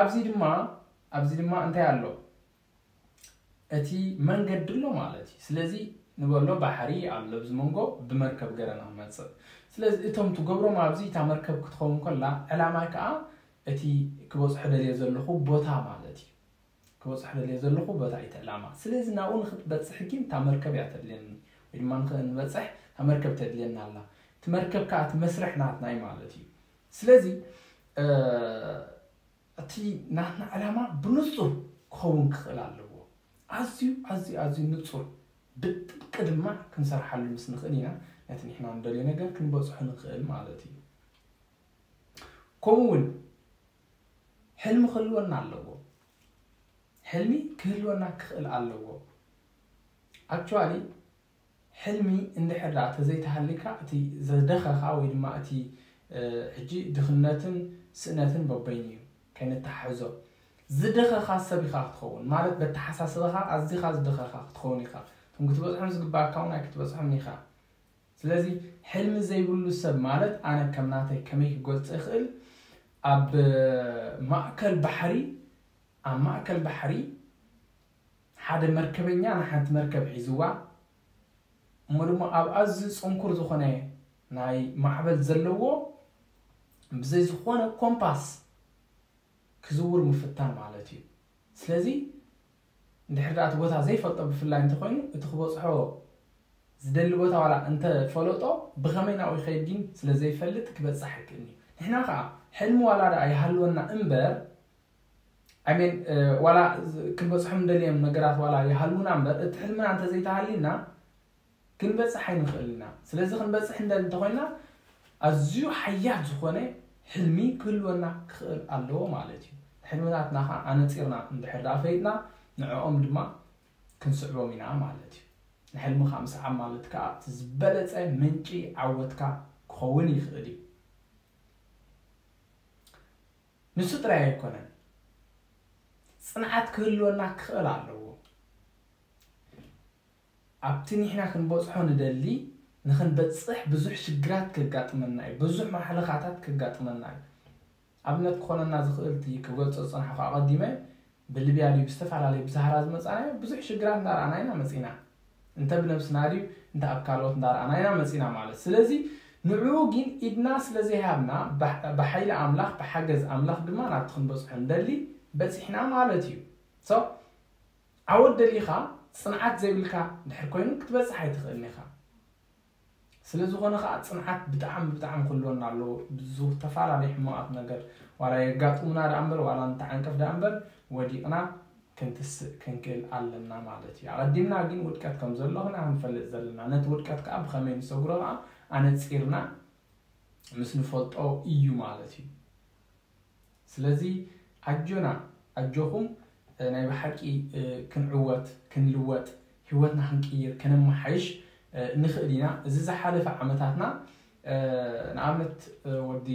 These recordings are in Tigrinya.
ኣብዚ ድማ ኣብዚ ድማ እንታይ ኣሎ? እቲ መንገዲ ኣሎ ማለት እዩ። ስለዚ ንበሎ ባሕሪ ኣሎ ኣብዚ መንጎ፣ ብመርከብ ገረና ንመጽእ። ስለዚ እቶም ትገብሮም ኣብዚ እታ መርከብ ክትኸውን ከላ ዕላማ ከዓ እቲ ክበጽሖ ደልየ ዘለኹ ቦታ ማለት እዩ። ክበጽሖ ደልየ ዘለኹ ቦታ እዩ እቲ ዕላማ። ስለዚ ናብኡ ንክትበጽሕ ግን እታ መርከብ እያ ተድልየኒ፣ ወይ ድማ ንበጽሕ እታ መርከብ ተድልየና ኣላ። እቲ መርከብ ከዓ እቲ መስርሕ ናትና እዩ ማለት እዩ። ስለዚ እቲ ናትና ዕላማ ብንጹር ክኸውን ክኽእል ኣለዎ። ኣዝዩ ኣዝዩ ኣዝዩ ንጹር፣ ብጥብቂ ድማ ክንሰርሓሉ ምስ ንኽእል ኢና ነቲ ንሕና ንደልዮ ነገር ክንበጽሖ ንኽእል ማለት እዩ። ከምኡ እውን ሕልሚ ክህልወና ኣለዎ። ሕልሚ ክህልወና ክኽእል ኣለዎ። ኣክቹዋሊ ሕልሚ እንድሕር ደኣ ተዘይተሃሊካ እቲ ዘደኸኻ ወይ ድማ እቲ ሕጂ ድኽነትን ስእነትን በበይኑ እዩ ከይንተሓሕዞ። ዝደኸኻ ሰብ ኢኻ ክትኸውን ማለት በተሓሳስበኻ ኣዚኻ ዝደኸኻ ክትኸውን ኢኻ። እቶም ክትበፅሖም ዝግባእካ እውን ኣይክትበፅሖም ኢኻ። ስለዚ ሕልሚ ዘይብሉ ሰብ ማለት ኣነ ከም ናተይ ከመይ ክገልፆ ይኽእል? ኣብ ማእከል ባሕሪ ኣብ ማእከል ባሕሪ ሓደ መርከበኛ ንሓንቲ መርከብ ሒዝዋ እሞ ድማ ኣብ ኣዝዩ ፅንኩር ዝኾነ ናይ ማዕበል ዘለዎ ብዘይ ዝኾነ ኮምፓስ ክዝውር ምፍታን ማለት እዩ። ስለዚ እንድሕር ደኣ እቲ ቦታ ዘይፈልጦ ብፍላይ እንተኮይኑ እቲ ክበፅሖ ዝደሊ ቦታ ዋላ እንተፈለጦ ብኸመይ ናብኡ ይኸይድ ግን ስለ ዘይፈልጥ ክበፅሕ ኣይክእልን እዩ። ንሕና ከዓ ሕልሚ ዋላ ደኣ ይሃልወና እምበር ኣሜን ዋላ ክንበፅሖም እንደልዮም ነገራት ዋላ ይሃልውና እምበር እቲ ሕልምና እንተዘይተሃልዩና ክንበፅሕ ኣይንኽእል ኢና። ስለዚ ክንበፅሕ እንደሊ እንተኮይና ኣዝዩ ሓያል ዝኾነ ሕልሚ ክህልወና ክኽእል ኣለዎ ማለት እዩ። ሕልምታትና ከዓ ኣነፂርና እንድሕር ደኣ ፈሊጥና ንዕኦም ድማ ክንስዕቦም ኢና ማለት እዩ። ንሕልምኻ ምስዓብ ማለት ከዓ እቲ ዝበለፀ ምንጪ ዓወትካ ክኸውን ይኽእል እዩ። ንሱ ጥራይ ኣይኮነን፣ ፅንዓት ክህልወና ክኽእል ኣለዎ። ኣብቲ ንሕና ክንበፅሖ ንደሊ ንክንበፅሕ ብዙሕ ሽግራት ከጋጥመና እዩ፣ ብዙሕ ማሕለኻታት ከጋጥመና እዩ። ኣብነት ክኾነና ዝኽእል እቲ ክገልፆ ዝፀናሕኩ ኣቐዲመ ብሊብያ ድዩ ብዝተፈላለዩ ብሳህራ ዝመፃናዮ ብዙሕ ሽግራት እንዳረኣና ኢና መፂና። እንተ ብነብስና ድዩ እንተ ኣብ ካልኦት እንዳረኣና ኢና መፂና ማለት። ስለዚ ንዕኡ ግን ኢድና ስለ ዘይሃብና ብሓይሊ ኣምላኽ ብሓገዝ ኣምላኽ ድማ ናብቲ ክንበፅሖ ንደሊ በፂሕና ማለት እዩ። ሶ ዓወት ደሊኻ ፅንዓት ዘይብልካ ድሕር ኮይኑ ክትበፅሕ ኣይትኽእልን ኢኻ። ስለ ዝኾነ ከዓ ፅንዓት ብጣዕሚ ብጣዕሚ ክህልወና ኣለዎ። ዝተፈላለዩ ሕማቓት ነገር ዋላ የጋጥሙና ደኣ እምበር ዋላ ንተዓንቀፍ ደኣ እምበር ወዲቕና ክንትስእ ክንክእል ኣለና ማለት እዩ። ኣቐዲምና ግን ውድቀት ከም ዘሎ ክና ክንፈልጥ ዘለና ነቲ ውድቀት ከዓ ብኸመይ ንሰግሮ ከዓ ኣነፂርና ምስ ንፈልጦ እዩ ማለት እዩ። ስለዚ ኣጆና ኣጆኹም ናይ ብሓቂ ክንዕወት ክንልወጥ ህይወትና ክንቅይር ከነመሓይሽ ንኽእል ኢና። እዚ ዝሓለፈ ዓመታትና ንኣብነት ወዲ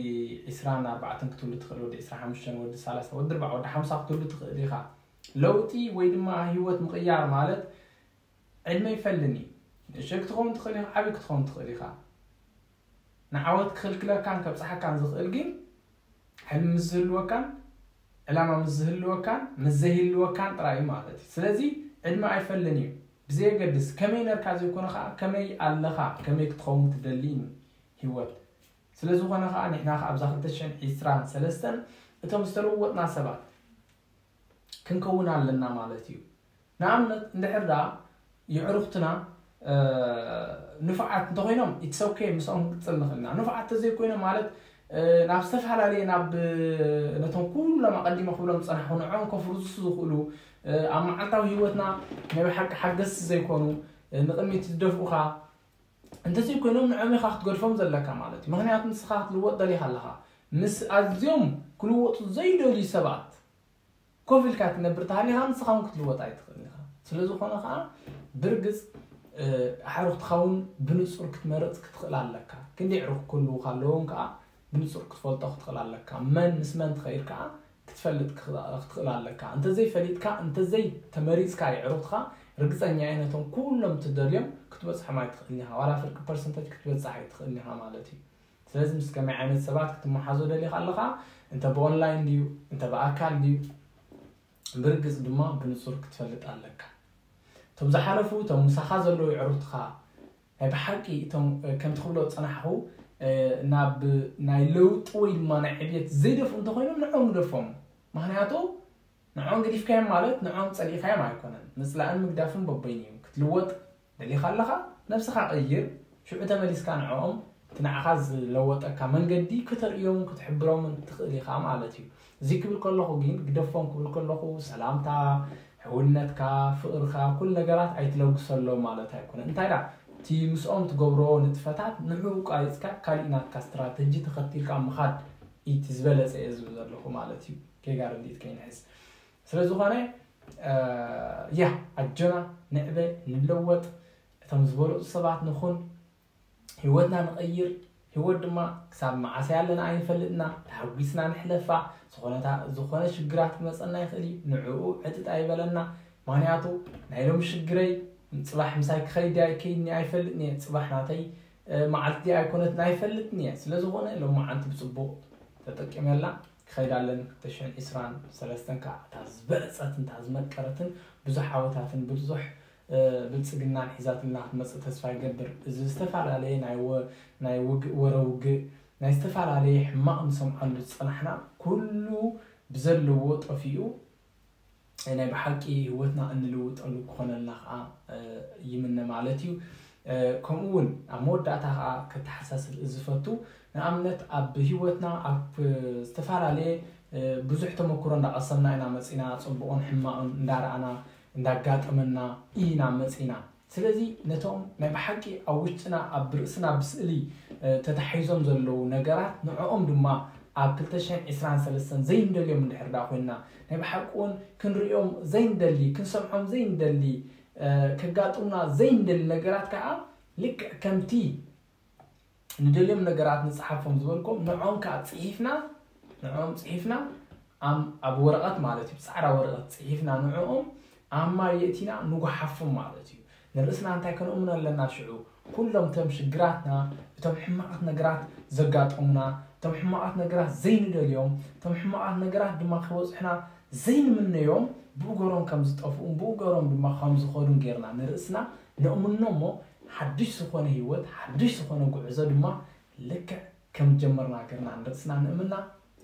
ዒስራን ኣርባዕተን ክትብሉ ትኽእል ወዲ ዒስራ ሓሙሽተን ወዲ ሰላሳ ወዲ ኣርባዓ ወዲ ሓምሳ ክትብሉ ትኽእል ኢኻ። ለውጢ ወይ ድማ ህይወት ምቕያር ማለት ዕድመ ይፈልን እዩ። ንእሽተይ ክትኸውን ትኽእል ኢኻ፣ ዓብዪ ክትኸውን ትኽእል ኢኻ። ንዓወት ክኽልክለካን ከብፅሓካን ዝኽእል ግን ሕልሚ ምስ ዝህልወካን ዕላማ ምስ ዝህልወካን ምስ ዘይህልወካን ጥራይ እዩ ማለት እዩ። ስለዚ ዕድመ ኣይፈልን እዩ። ብዘየገድስ ከመይ ነርካ ዘይኮነ ከዓ ከመይ ኣለኻ ከመይ ክትኸውን ትደሊ እዩ ህይወት። ስለ ዝኾነ ከዓ ንሕና ከዓ ኣብዛ ክልተ ሽሕን ዕስራን ሰለስተን እቶም ዝተለወጥና ሰባት ክንከውን ኣለና ማለት እዩ። ንኣብነት እንድሕር ደኣ የዕሩኽትና ንፉዓት እንተኮይኖም it's okay ምስኦም ክንቅፅል ንኽእል ኢና። ንፉዓት ተዘይኮይኖም ማለት ናብ ዝተፈላለየ ናብ ነቶም ኩሎም ኣቐዲመ ክብሎም ዝፀናሕኩ ንዕኦም ከፍርሱ ዝኽእሉ ኣብ መዓልታዊ ህይወትና ናይ ብሓቂ ሓገዝቲ ዘይኮኑ ንቕድሚት ዝደፍኡኻ እንተዘይኮይኖም ንዕኦም ኢኻ ክትገድፎም ዘለካ ማለት እዩ። ምክንያቱ ንስኻ ክትልወጥ ደሊኻ ኣለኻ። ምስ ኣዝዮም ክልወጡ ዘይደልዩ ሰባት ኮፍ ኢልካ ትነብር ተሃሊኻ ንስኻ እውን ክትልወጥ ኣይትኽእልን ኢኻ። ስለ ዝኾነ ከዓ ብርግፅ ኣዕሩኽትኻ እውን ብንፁር ክትመርፅ ክትኽእል ኣለካ። ክንደይ ኣዕሩኽ ክህልዉኻ ኣለዎም ከዓ ብንፁር ክትፈልጦ ክትኽእል ኣለካ። መን ምስ መን ትኸይድ ከዓ ክትፈልጥ ክትኽእል ኣለካ። እንተዘይፈሊጥካ እንተዘይ ተመሪፅካ የዕሩኽትኻ ርግፀኛ እየ ነቶም ኩሎም ትደልዮም ክትበፅሖም ኣይትኽእልን ኢኻ። ዋላ ፍርቂ ፐርሰንተጅ ክትበፅሕ ኣይትኽእልን ኢኻ ማለት እዩ። ስለዚ ምስ ከመይ ዓይነት ሰባት ክትመሓዞ ደሊኻ ኣለኻ? እንተ ብኦንላይን ድዩ፣ እንተ ብኣካል ድዩ? ብርግጽ ድማ ብንጹር ክትፈልጥ ኣለካ። እቶም ዝሓለፉ፣ እቶም ምሳኻ ዘለዉ የዕሩኽትኻ፣ ናይ ብሓቂ እቶም፣ እ፣ ከምቲ ክብሎ ዝጸናሕኹ፣ እ፣ ናብ ናይ ለውጢ ወይ ድማ ናይ ዕብየት ዘይደፍኡ እንተኾይኖም፣ ንዕኦም ግደፎም። ምኽንያቱ ንዕኦም ገዲፍካዮም ማለት ንዕኦም ጸሊእካዮም ኣይኮነን። ምጽላእን ምግዳፍን በበይኑ እዩ። ክትልወጥ ደሊኻ ኣለኻ፣ ነብስኻ ቀይር፣ ሽዑ ተመሊስካ ንዕኦም፣ እቲ ንዓኻ ዝለወጠካ መንገዲ ክተርእዮምን ክትሕብሮምን ትኽእል ኢኻ ማለት እዩ። እዚ ክብል ከለኹ ግን፣ ግደፎም ክብል ከለኹ፣ ሰላምታ፣ ሕውነትካ፣ ፍቕርካ፣ ኩሉ ነገራት ኣይትለግሰሎም ማለት ኣይኮነን። እንታይ ደኣ፣ እቲ ምስኦም ትገብሮ ንጥፈታት ንዕኡ ቃሪጽካ፣ ካሊእ ናትካ ስትራተጂ ተኸቲልካ ምኻድ እዩ እቲ ዝበለጸ እየ ዝብል ዘለኹ ማለት እዩ። ጌጋ ርድኢት ከይንሕዝ። ስለ ዝኾነ፣ እ፣ ያ፣ ኣጆና ንዕበ፣ ንለወጥ፣ እቶም ዝበለጹ ሰባት ንኹን፣ ህይወትና ንቐይር። ህይወት ድማ ክሳብ መዓስ ኣለና ኣይንፈልጥና፣ ተሓጒስና ንሕለፋ። ዝኾነታ-፣ ዝኾነ ሽግራት ክመጸና ይኽእል እዩ፣ ንዕኡ ዕጥጥ ኣይበለና። ምኽንያቱ ናይ ሎሚ ሽግረይ ጽባሕ ምሳይ ክኸይድ ድያ ኣይከይድን እየ ኣይፈልጥን እየ። ጽባሕ ናተይ፣ እ፣ መዓልቲ ድያ ኣይኮነትን ኣይፈልጥን እየ። ስለ ዝኾነ ሎማዓንቲ ብጽቡቕ ተጠቂመላ ክኸይድ ኣለኒ። ክልተ ሽሕን ዕስራን ሰለስተን ከዓ እታ ዝበለጸትን እታ ዝመቀረትን ብዙሕ ዓወታትን ብዙሕ፣ እ፣ ብልጽግናን ሒዛትልና ክትመጽእ ተስፋ ይገብር። እዚ ዝተፈላለየ ናይ ወ-፣ ናይ ውግእ፣ ወረ ውግእ፣ ናይ ዝተፈላለየ ሕማቕ ንሰምዓሉ ዝጸናሕና ኩሉ ብዘለዎ ጠፊኡ ናይ ብሓቂ ህይወትና እንልውጠሉ ክኾነልና ከዓ፣ እ፣ ይምነ ማለት እዩ። እ፣ ከምኡ እውን ኣብ መወዳእታ ከዓ ከተሓሳስብ ዝፈቱ፣ ንኣብነት ኣብ ህይወትና ኣብ ዝተፈላለየ፣ እ፣ ብዙሕ ተመክሮ እንዳቐሰምና ኢና መፂና፣ ፅቡቕን ሕማቕን እንዳረኣና እንዳጋጠመና ኢና መፂና። ስለዚ ነቶም ናይ ብሓቂ ኣብ ውሽጥና ኣብ ርእስና ብስእሊ፣ እ፣ ተታሒዞም ዘለዉ ነገራት ንዕኦም ድማ ኣብ ክልተ ሽሕን ዕስራን ሰለስተን ዘይንደልዮም እንድሕር ደኣ ኮይንና፣ ናይ ብሓቂ እውን ክንርእዮም ዘይንደሊ፣ ክንሰምዖም ዘይንደሊ፣ እ፣ ከጋጥሙና ዘይንደሊ ነገራት ከዓ ልክዕ ከምቲ ንደልዮም ነገራት ንጽሓፎም ዝበልኩም ንዕኦም ከዓ ጽሒፍና፣ ንዕኦም ጽሒፍና ኣም-፣ ኣብ ወረቐት ማለት እዩ፣ ጻዕዳ ወረቐት ጽሒፍና ንዕኦም ኣብ ማይ የእቲና ንጉሓፎም ማለት እዩ። ንርእስና እንታይ ከነእምኖ ኣለና ሽዑ? ኩሎም እቶም ሽግራትና፣ እቶም ሕማቓት ነገራት ዘጋጠሙና፣ እቶም ሕማቓት ነገራት ዘይንደልዮም፣ እቶም ሕማቓት ነገራት ድማ ክበጽሑና ዘይንምነዮም ብእገሮም ከም ዝጠፍኡን ብእገሮም ድማ ከም ዝኸዱን ጌርና ንርእስና ነእምኖ እሞ ሓድሽ ዝኾነ ህይወት፣ ሓድሽ ዝኾነ ጉዕዞ ድማ ልክዕ ከም ጀመርና ጌርና ንርእስና ንእምና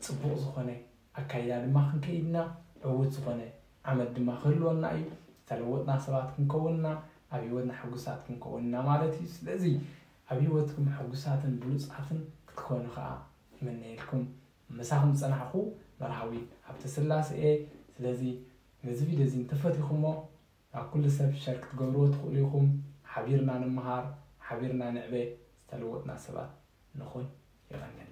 ጽቡቕ ዝኾነ ኣካይዳ ድማ ክንከይድና ዕዉት ዝኾነ ዓመት ድማ ክህልወና እዩ። ዝተለወጥና ሰባት ክንከውንና ኣብ ህይወትና ሕጉሳት ክንከውንና ማለት እዩ። ስለዚ ኣብ ህይወትኩም ሕጉሳትን ብሉጻትን ክትኮኑ ከዓ ይምነየልኩም። ምሳኹም ዝጸናሕኹ መርሃዊ ሃብተ ስላሴ እየ። ስለዚ ነዚ ቪድዮ እዚ እንተፈቲኹሞ ኣብ ኩሉ ሰብ ሸር ክትገብርዎ ትኽእሉ ኢኹም። ሓቢርና ንምሃር፣ ሓቢርና ንዕበ፣ ዝተለወጥና ሰባት ንኹን። የቐንየልና።